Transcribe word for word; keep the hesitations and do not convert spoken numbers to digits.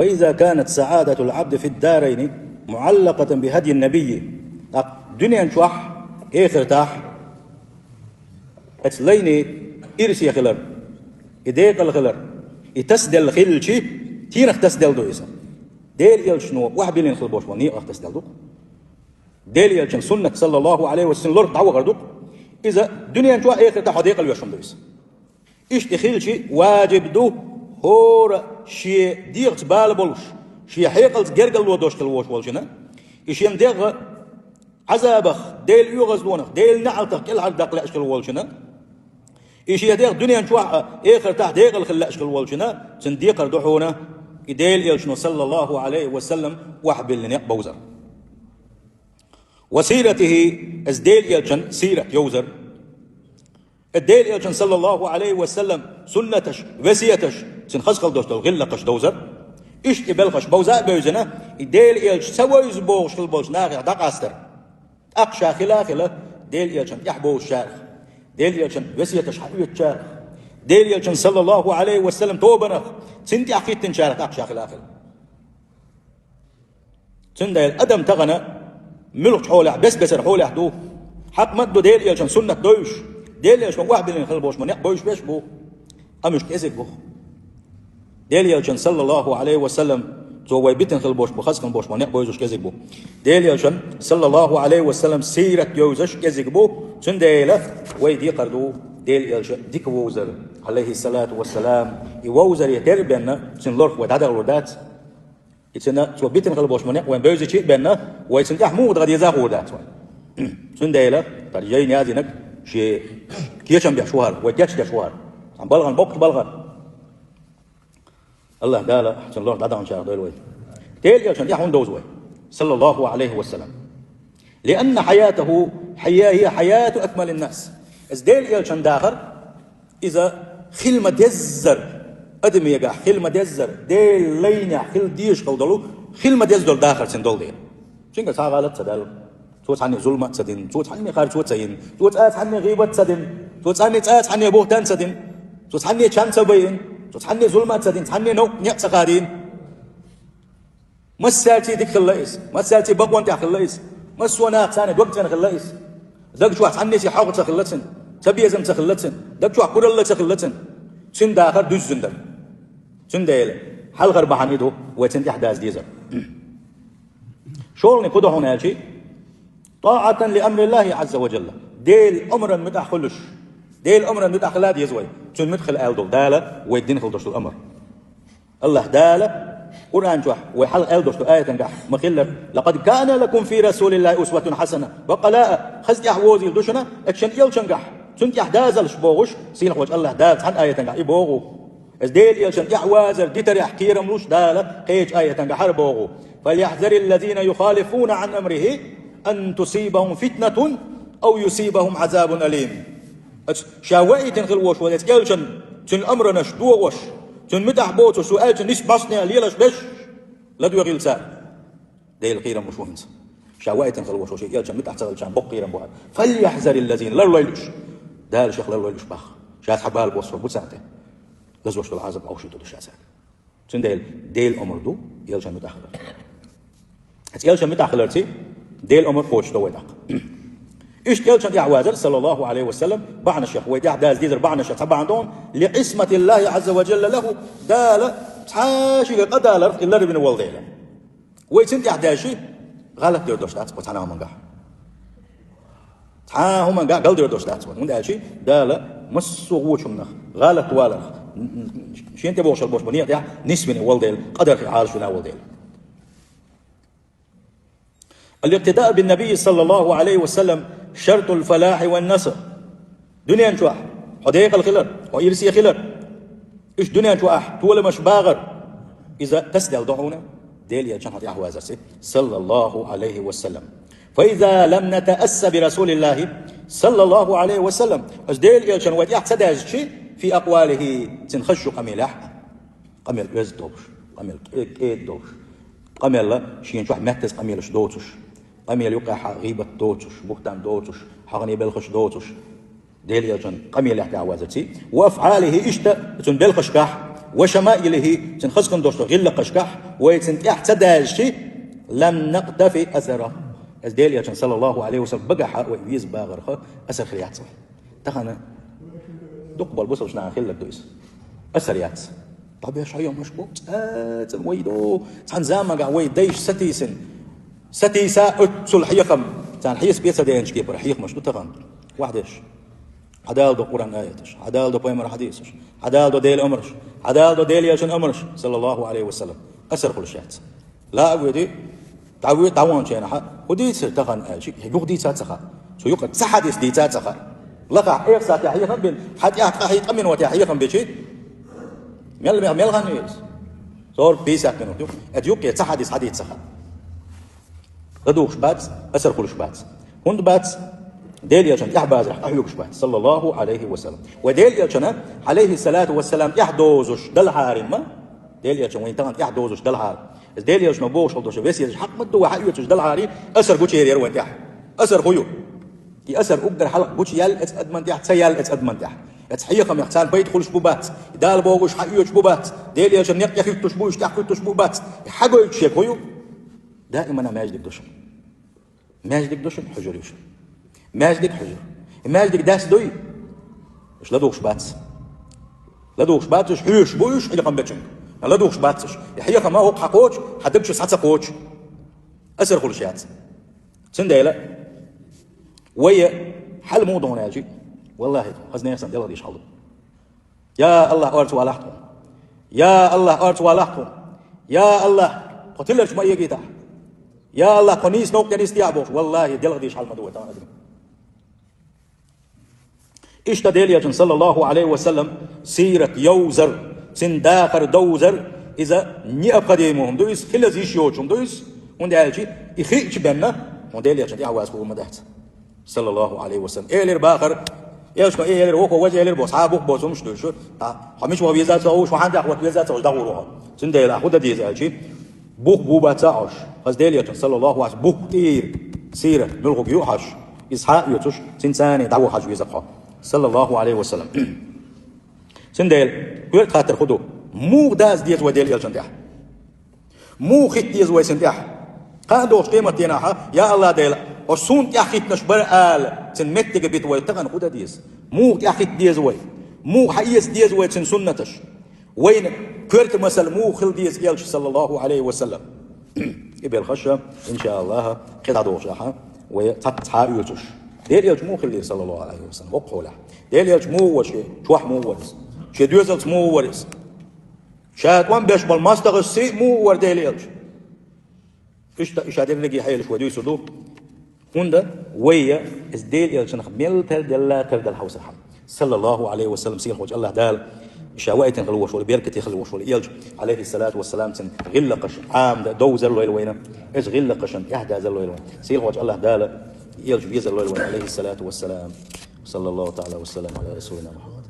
فإذا كانت سعادة العبد في الدارين معلقة بهدي النبي. ТӀаккха дуьнен чохь, эхартахь, оцу лайне ирсе хилар, и декъала хилар, и тасаделла хилчи, цунах тасаделла ду иза. Делан элчано охьабиллина хила болуш болу некъах тасаделла ду-кх. Делан элчан суннат, саллаллаху Ӏалайхи ва саллам, лорах дӀавахар ду-кх. Иза дуьнен чохь, эхартахь хьо декъала веш хӀума ду иза. Иштта хилчи, ваджиб ду хӀора шен дегӀаца бала болуш, шен хьекъалца гергарло долуш хила волуш волчунна, и шен дегӀ Ӏазабах, Делан оьгӀазлонах, Делан неӀалтах кӀелхьардаккха лаьаш хила волчунна, и шен дегӀ дуьнен чохь а, эхартахь декъала хила лаьаш хила волчунна, цунна декхар ду хьуна и Делан элчано, саллаллаху Ӏалайхи ва саллам, охьабиллина некъ бовзар. Ва сиратихи, иза Делан элчан сират йовзар. Делан элчан, саллаллаху Ӏалайхи ва саллам, суннаташ, весеташ, цуьнан хаза хила долуш долу гӀиллакхаш довзар. Иштта и белхаш бовза а бевзина, и Делан элча ца вевза бохуш хила болчу нахех дӀакъастар. ТӀаккха ша хила а хила, Делан элчан тӀаьхьа бовзучарах, Делан элчан весеташ хьаоьцучарах, Делан элчан, саллаллаху Ӏалайхи ва саллам, тобанах, цунна тӀаьхьа хӀиттинчарах тӀаккха ша хила а хила. Цундела адам тахана муьлхачу хьолехь, бес-бесара хьолехь ду. Хьакъ ма ду Делан элчан суннат довзуш, Делан элчано охьабиллина хила болуш ма некъ бовзуш беш бу. Амма уьш кӀезиг бу. Делан элчан, саллаллаху Ӏалайхи ва саллам, цо вай битина хила болуш бу, хаза хила болуш ма некъ бовзуш кӀезиг бу. Делан элчан, саллаллаху Ӏалайхи ва саллам, сират йовзаш кӀезиг бу. Цундела вай декхар ду Делан элча дика вовзар, Ӏалайхи салату ва салам. И вовзаре тера бенна, цуьнан лорах вай дӀадахалур дац. И цуьнан, цо битина хила болуш ма некъ вайн бевзичи а бенна, вай цунна тӀаьхьа муха даха деза а хуур дац вайн. Цундела, тара яйна язйинарг шен кечам беш ву хӀара, вай кечдеш ву хӀара. Цхьана балхана, боккха балхана. АллахӀ Дала цуьнан лорах дӀадаханчарах дойла вай. Делан элчан тӀаьхьа хӀунда довза вай, саллаллаху Ӏалайхи ва саллам? Лианна хьаятаху хьая-, хьая хьаяту акмалин нас. Иза Делан элчан дахар, иза хила ма-деззара, адамегахь хила ма-деззара, Делан лайнехь хила дезаш хила долу, хила ма-дезза долу дахар цуьнан долу дела. Цуьнгара цхьа а гӀалат ца даьлла. Цо цхьанне зулам а ца дина, цо цхьанне харцо а ца йина, цо цкъа цхьанне гӀийбат а ца дина, цо цхьанне, цкъа цхьанне бухӀтан а ца дина, цо цхьанне чам а ца байина, цо цхьанне зулам а ца дина, цхьанне новкъа некъ а ца хадийна. Массаьрций дика хилла иза, массаьрций бакъонан тӀехь хилла иза, массо а нахаца цхьаьна дог цӀена хилла иза. Даг чохь цхьаннеца хьогӀ ца хилла цуьнан, цабезам ца хилла цуьнан, даг чохь куралла ца хилла цуьнан. Цуьнан дахар дуьззина дара. Цундела хьалхара бахьана и ду, вай цунна тӀаьхьа даза дезар. ШолгӀаниг хӀун ду хьуна аьлчи, тӀаӀатан ли амриллахӀи Ӏазза ва жалла. Делан омран муьтӀахь хуьлуш. Делан омран муьтӀахь хила деза вай. Цуьнан муьтӀахь хила аьлла долу Дала вай дина хила долуш долу амар. АллахӀ Дала Къуръан чохь вай хьалха аьлла долуш долу аятангахь ма-хиллара: «Лакъад кана лакум фи расулиллахӀи усватун хьасана». Баккъала а, хаза тӀаьхьавозийла ду шуна оцу шен элчангахь, цунна тӀаьхьа дазаллаш бохуш, сийлахь волчу АллахӀ Дала цхьана аятангахь и боху. Иза Делан элчан тӀаьхьавазар дитарехь кхерам луш Дала кхечу аятангахь хӀара боху: «Фальяхьзариллазина юхалифуна Ӏан амрихӀи ан тусибахӀум фитнатун ав юсибахӀум Ӏазабун алим». Аса ша ваийтина хила волуш волу оцу элчан, цуьнан амранаш дохош, цуьнан муьтӀахь боцуш, цо аьллачун нисбеш, бӀаьсне лелаш берш ладоьгӀийла цара. Делан кхерам бу шу хӀинца. Ша ваийтина хила волуш волу шен элчан муьтӀахь ца хилчарна боккха кхерам бу хӀара. «Фальяхьзариллазина», ларлойла уьш. Дала шех ларлойла уьш боху. Ша цхьа бала боссор бу царна тӀе. Лазош долу Ӏазап Ӏовшуьйтур ду ша цаьрга. Цундела Делан омра ду элчан муьтӀахь хилар. Аса элчан муьтӀахь хиларца Делан омра кхочуш до вай тӀаккха. Иштта элчан тӀаьхьавазар, саллаллахӀу Ӏалайхи ва саллам, бахьанашех, вай тӀаьхьа даза дезар бахьанашех цхьа бахьана ду хьуна, ли къисматиллахӀи Ӏазза ва жалла лахӀу, Дала цхьа шига къа даларх и ларвина волу дела. Вай цунна тӀаьхьа даьлчи, гӀалат дер долуш дац вай цхьана а хӀумангахь. Цхьа а хӀумангахь галдер долуш дац вай. ХӀунда аьлча Дала массо а вочу хӀуманах, гӀалат валарх, м, м, шена тӀе бохуш болуш болу некъа тӀехь нисвина волу дела, къадарх Ӏалашвина волу дела. Ал-икътидаъ бин-набий, саллаллахӀу Ӏалайхи ва саллам, шартул фалахьи ван-наср. Дуьнен чохь хьо декъала хилар, хьо ирсе хилар, уьш дуьнен чохь ахь толамаш багӀар, иза тасаделла ду хьуна Делан элчан хьо тӀаьхьавазарца, саллаллахӀу Ӏалайхи ва саллам. Фа иза лам натаасса би расулиллахӀи, саллаллахӀу Ӏалайхи ва саллам, аса Делан элчан вай тӀаьхьа ца даьзчи, фи акъвалихӀи, цуьнан хазачу къамелехь, къамел оьзда долуш, къамел кӀе-, кӀеда долуш, къамел шена чохь меттаза къамелаш доцуш, къамел юкъахь гӀийбат доцуш, бухӀтан доцуш, хьагӀане белхаш доцуш, Делан элчан къамелехь тӀаьхьавазарций, ва афӀалихӀи, иштта цуьнан белхашкахь, وشمائله, цуьнан хаза хинна долчу гӀиллакхашкахь вай цуьнан тӀехь ца даьлча, لم نقتف أثره. Иза Делан Элчанан, саллаллаху Ӏалайхи ва саллам, багахь вай веза бахарх асар хир яц вайн. Тахана дукхахболу бусалба нахана хилларг ду иза. Асар яц. ДӀабеш хьехамаш бу, цӀа-цӀа вай ду. Цхьана заманахь вай дайша сатийсина, сатийса оццул хьехам, царна хьесап бен ца деанчу кепара хьехамаш ду тахана. Ваьш деш. Хьадалдо Къуръан аяташ, хьадалдо пайхамар хьадисаш, хьадалдо Делан амарш, хьадалдо Делан Элчанан амарш, саллаллаху Ӏалайхи ва саллам. Асар хуьлуш яц. Ла а воьду, дӀавоьду, дӀаваханчу хенахь, хӀун дийцира тахана аьлча, юха дийца а ца хаьа. Цу юкъа цхьа хьадис дийца а ца хаьа. Лахахь, эх сахьтехь хьехам бина, хьан тӀехь ткъа хьий ткъа минотехь хьехам бичи, мел, мел, мел хан веза? Сорок-пятьдесят минут юкъа. Эцу юккъе цхьа хьадис хьадийца ца хаьа. ЛадугӀуш бац, асар хуьлуш бац. ХӀунда бац? Делан Элчанна тӀаьхьабазарехь къахьоьгуш бац, саллаллаху Ӏалайхи ва саллам. Вай Делан Элчанна, Ӏалайхи салату ва салам, тӀаьхьа дозуш далахьара ма, Делан Элчанна вайна тахана тӀаьхьа дозуш далахьара. Иза Делан Элчано бохуш хила долуш весеташ хьакъ ма ду, вай хьаоьцуш далахьара, асар гучуьйр яра вайн тӀехь. Асар хӀун ю? И асар уггар хьалха гучуяьлла эцу адамна тӀехь, ца яьлла эцу адамна тӀехь. Эцу хьехамех царна пайда хуьлуш бу бац, и Дала бохуш хьаоьцуш бу бац, Делан Элчанна некъ тӀехуьттуш бу уьш, тӀехь хуьттуш бу бац. И хьагойтуш ерг хӀун ю? Даимана маьждиг ду шуна. Маьждиг ду шуна, хьуьжар ю шуна. Маьждиг, хьуьжар. И маьждиг даьсса дуй? Уьш ладугӀуш бац. ЛадугӀуш бац, уьш хьоьжуш бу уьш хьехам бечуьнга. ЛадугӀуш бац уьш. И хьехам хӀокху хьан кхочу, хьан даг чу схьа ца кхочу, асар хуьлуш яц. Цундела вай хьал муха ду хьуна аьлча, валлахӀи, хаза нехан санна делха дезаш хьал ду. Я АллахӀ, орца валахь тхуна. Я АллахӀ, орца валахь тхуна. Я АллахӀ, тхо тиларчу ма эгийтахь. Я АллахӀ, тхо нийса новкъа тӀе нисдехьа бохуш. ВаллахӀи, делха дезаш хьал ма ду вай тахана адамийн. Иштта Делан Элчанан, саллаллаху Ӏалайхи ва саллам, сират йовзар, цуьнан дахар довзар, иза необходимо хӀума ду иза, хила йиш йоцуш хӀума ду иза, хӀунда аьлча и хиъча бен, хьуна Делан Элчанна тӀаьхьа ваза хӀума дац. Саллаллаху Ӏалайхи ва саллам. Элира бахара, Элчано элира, вокхо важа элира боху, схьа а бух боцу хӀумаш ду шу. А, хьо мича ваха веза ца хууш, хьо хьан тӀехь ваха веза ца хууш, дӀагӀур ву хьо. Цундела хӀун дан деза аьлча, бух бу бац а Ӏаш. Хаза Делан Элчанан, саллаллаху Ӏалайхи ва саллам, бух тӀера, сира, муьлхарг ю хьажа. Иза схьа а оьцуш, цуьнан цӀарна дӀаваха хьажа веза хьо. Саллаллаху Ӏалайхи ва саллам. Цундела, коьрта хаттар хӀун ду? Муха даза деза вай Делан Элчанна тӀехь? Муха хӀитта деза вай цунна тӀехь? Кхана долчу къематдийнахь, я АллахӀ Дела, хьо суна тӀехь хӀиттинарш бара ала, цуьнан меттиге бита вай тахана хӀун дан деза? Муха тӀехь хӀитта деза вай? Муха хьаэца деза вай цуьнан суннаташ? Вайна коьрта масал муха хила деза Элча, саллаллаху Ӏалайхи ва саллам? И белхаш, иншааллахӀ, кхин дӀадолчу ахьа, вай цхьацца схьа а оьцуш. Делан Элча муха хиллера, саллаллаху Ӏалайхи ва саллам, воккхахьолахь? Делан Элча муха вара шен чохь муха вара иза? Шен доьзалца муха вара иза? Ша тӀом беш болу мостагӀчун сий муха вара Делан Элча? Иштта и ша дерриге хьелаш вай дуьйцур ду. ХӀунда вай иза Делан Элчанах мел тарделла, тарделла хьовсур хьан. Саллаллаху Ӏалайхи ва саллам, сийлахьчу АллахӀ Дала ша ваийтина хила ваш волу, беркате хила ваш волу Элча, Ӏалайхи салату ва салам, цуьнан гӀиллакхаш Ӏамда довзар лойла вайна. Иза гӀиллакхашна тӀаьхьадазар лойла вайна. Сийлахьчу АллахӀ Дала Элча везар лойла вайна, Ӏалайхи салату ва салам. Саллаллаху таӀала ва саллам Ӏала расулина Мухаммад.